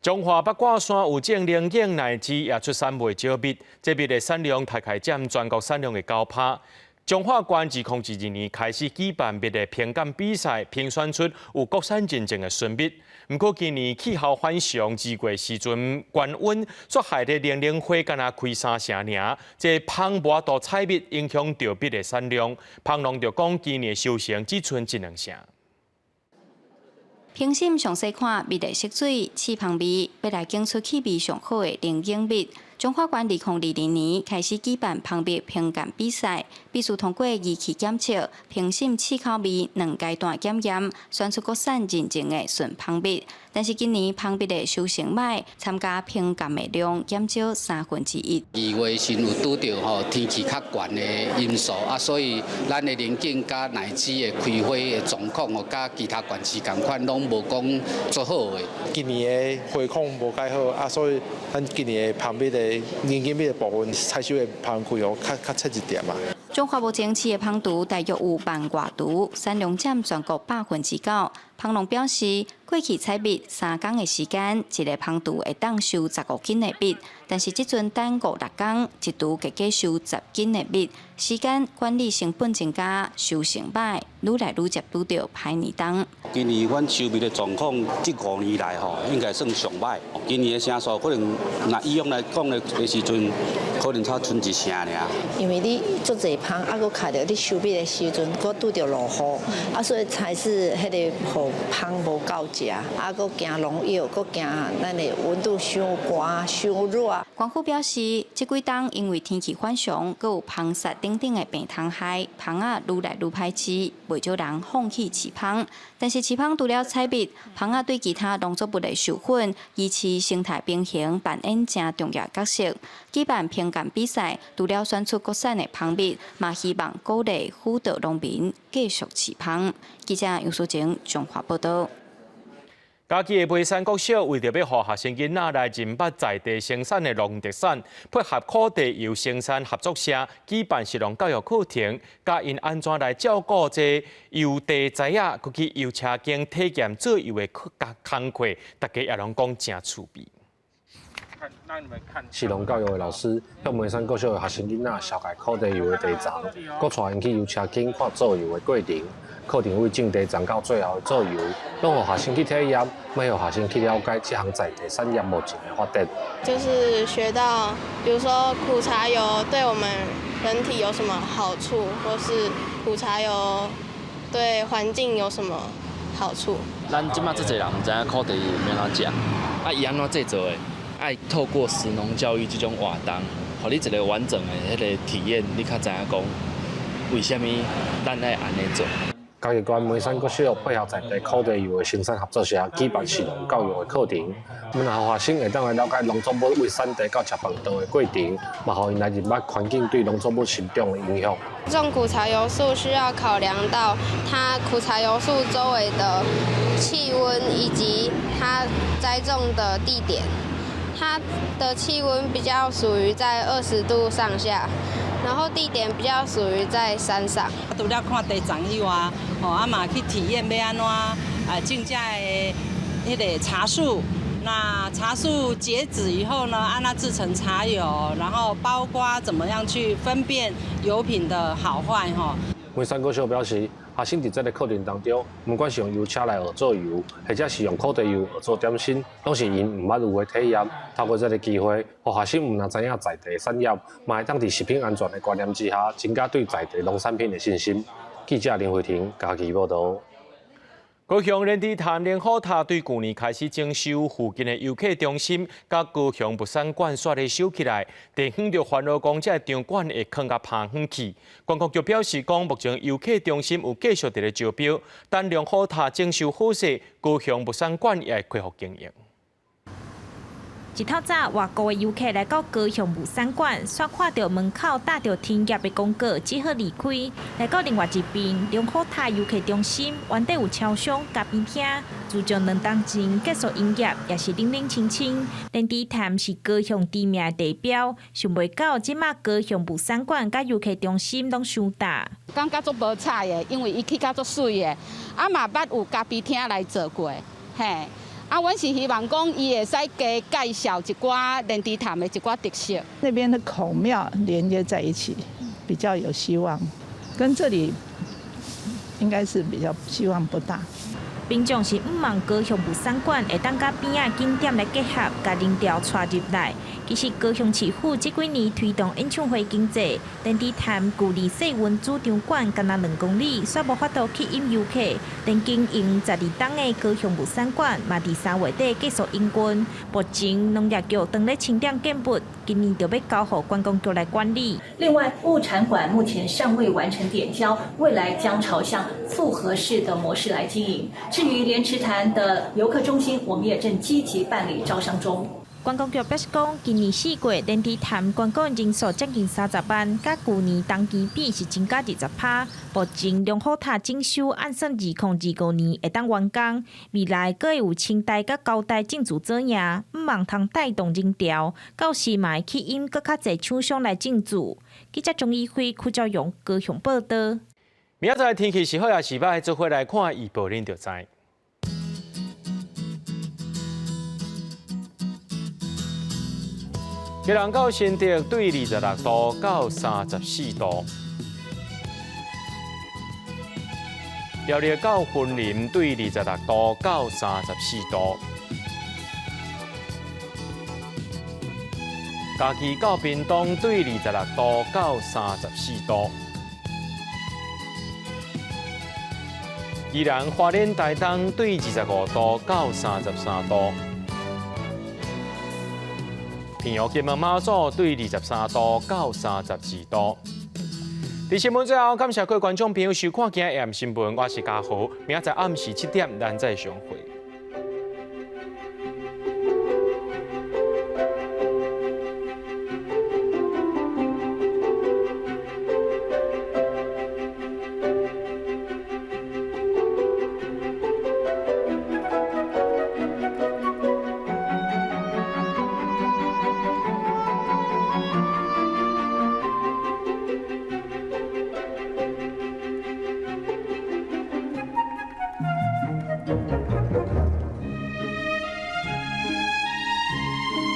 Speaker 1: 彰化八卦山有種龍井奶汁，也出產袂少蜜，這蜜的產量大概佔全國產量的9%。彰化縣2012年開始舉辦蜜的評鑑比賽，評選出有國產認證的純蜜。毋過今年氣候反常，2月時陣高溫，煞害得龍井花干焦開三成爾，這蜂無法度採蜜，影響著蜜的產量。蜂農就講，今年收成只賰一兩成。
Speaker 8: 評審詳細看蜜的色水、刺蜂味，欲來檢出氣味上好的龍井蜜。彰化縣2022年開始舉辦蜂蜜評鑑比賽，必須通過儀器檢測、評審試口味兩階段檢驗，選出國產認證的純蜂蜜。但是今年蜂蜜的收成䆀，參加評鑑的量減少1/3。
Speaker 15: 2月時有拄著吼天氣較懸的因素啊，所以咱的龍井佮奶汁的開花的狀況哦，佮其他縣市仝款，攏無講足好的。
Speaker 17: 今年的花況無蓋好啊，所以咱今年的蜂蜜的龍井蜜的部分採收的蜂開哦，較較淺一點啊。
Speaker 8: 彰化目前飼的蜂櫥大約有萬外櫥，產量佔全國9%。蜂農表示，過去採蜜3工的時間，一个蜂櫥會當收15斤的蜜，但是這陣等五六工，一櫥計計收10斤的蜜，時間管理成本增加，收成䆀，愈來愈捷拄著歹年冬。
Speaker 18: 今年阮收蜜的狀況，這5年來吼，應該算上䆀。今年的成數可能，若以往來講的時陣，可能才賰一成爾。
Speaker 19: 因為你足濟蜂，啊，閣卡著你收蜜的時陣，閣拄著落雨，啊，所以才是彼个予蜂無夠食，啊，閣驚農藥，閣驚咱的溫度傷寒、傷熱。
Speaker 8: 官府表示，這幾冬因為天氣反常，閣有蜂殺等等的病蟲害，蜂仔愈來愈歹飼，袂少人放棄飼蜂。但是飼蜂除了採蜜，蜂仔對其他農作物的授粉、維持生態平衡扮演誠重要角色。舉辦評鑑比賽，除了選出國產的蜂蜜，嘛希望鼓勵輔導農民繼續飼蜂。記者楊淑晴彰化報道。
Speaker 1: 嘉義的梅山國小為著欲予學生囡仔來認捌在地生產的農特產，配合苦茶油生產合作社舉辦食農教育課程，教𪜶按怎來照顧這油茶栽仔，閣去油車間體驗做油的工課，大家也攏講誠趣味。
Speaker 10: 食農教育的老師向梅山國小的學生囡仔紹介苦茶油的茶叢，閣帶𪜶去油車間看做油的過程。課程對種茶叢到最後的做油，攏予學生去體驗，嘛予學生去了解這項在地產業目前的發展。
Speaker 22: 就是學到，比如說苦茶油對我們人體有什麼好處，或是苦茶油對環境有什麼好處。
Speaker 26: 咱這馬足濟人毋知影苦茶油欲按怎食，啊，伊按怎製作的？愛透過食農教育這種活動，予你一个完整的彼个體驗，你較知影講為啥物咱愛按呢做。
Speaker 10: 嘉義縣梅山國小配合在地苦茶油的生產合作社舉辦食農教育的課程，毋但予學生會當來了解農作物對產地到食飯桌的過程，嘛予𪜶來認捌環境對農作物生長的影響。
Speaker 22: 種苦茶油樹需要考量到它苦茶油樹周圍的氣溫以及它栽種的地點。它的氣溫比較屬於在20度上下，然後地點比較屬於在山上。
Speaker 23: 除了看茶叢以外，吼啊嘛去體驗欲按怎啊種這个彼个茶樹。那茶樹結籽以後呢，按怎製成茶油，然後包括怎麼樣去分辨油品的好壞，吼。
Speaker 10: 梅山國小表示，學生佇這个課程當中，毋管是用油車來學做油，或者是用苦茶油學做點心，攏是𪜶毋捌有的體驗。透過這个機會，予學生毋但知影在地產業，嘛會當佇食品安全的觀念之下，增加對在地農產品的信心。記者林慧婷嘉義報導。
Speaker 1: 高雄連池潭龍虎塔對舊年開始整修，附近的遊客中心佮高雄物産館煞咧收起來，地方就煩惱講，這个場館會囥共拋遠去。觀光局表示講，目前遊客中心有繼續佇咧招標，等龍虎塔整修好勢，高雄物産館也會恢復經營。
Speaker 6: 一透早，外國的遊客來到高雄物産館，煞看著門口貼著停業的公告，只好離開。來到另外一邊，龍虎塔遊客中心，原底有超商、咖啡廳，自從2冬前結束營業，也是冷冷清清。連池潭是高雄知名的地標，想袂到這馬高雄物産館佮遊客中心攏收焦。
Speaker 24: 感覺足無彩的，因為伊起甲足媠的，啊嘛捌有咖啡廳來做過，嘿。啊，
Speaker 2: 啊，阮是希望講伊會使加介紹一寡連池潭的一寡特色。
Speaker 3: 那邊的孔廟連接在一起，比較有希望。跟這裡應該是比較希望不大。
Speaker 6: 民眾是向望高雄物産館會當佮邊仔景點來結合，共人潮帶入來。其實高雄市府這幾年推動演唱會經濟，連池潭距離世運主場館干焦2公里，煞無法度吸引遊客。連經營12冬的高雄物産館嘛，佇3月底結束營運。目前農業局正咧清點建物，今年就欲交予觀光局來管理。
Speaker 4: 另外，物產館目前尚未完成點交，未來將朝向複合式的模式來經營。至於蓮池潭的遊客中心，我們也正積極辦理招商中。
Speaker 6: 觀光局表示講，今年4月蓮池潭觀光人數將近30萬，佮舊年同期比是增加20%。目前龍虎塔整修按算2025年會當完工，未來閣會有清大佮交大進駐做營，向望通帶動人潮，到時嘛會吸引閣較濟廠商來進駐。記者鍾怡輝、柯昭勇高雄報道。
Speaker 1: 明仔載天氣是好抑是䆀，做伙來看預報，恁就知。基隆到新竹對26度到34度，苗栗到雲林對26度到34度，嘉義到屏東對26度到34度，宜蘭花蓮台東對25度到33度。平陽金門馬祖對23度到32度。佇新聞最後，感謝各位觀眾朋友收看今日 AM 新聞，我是嘉豪，明仔載暗時7點，咱再相會。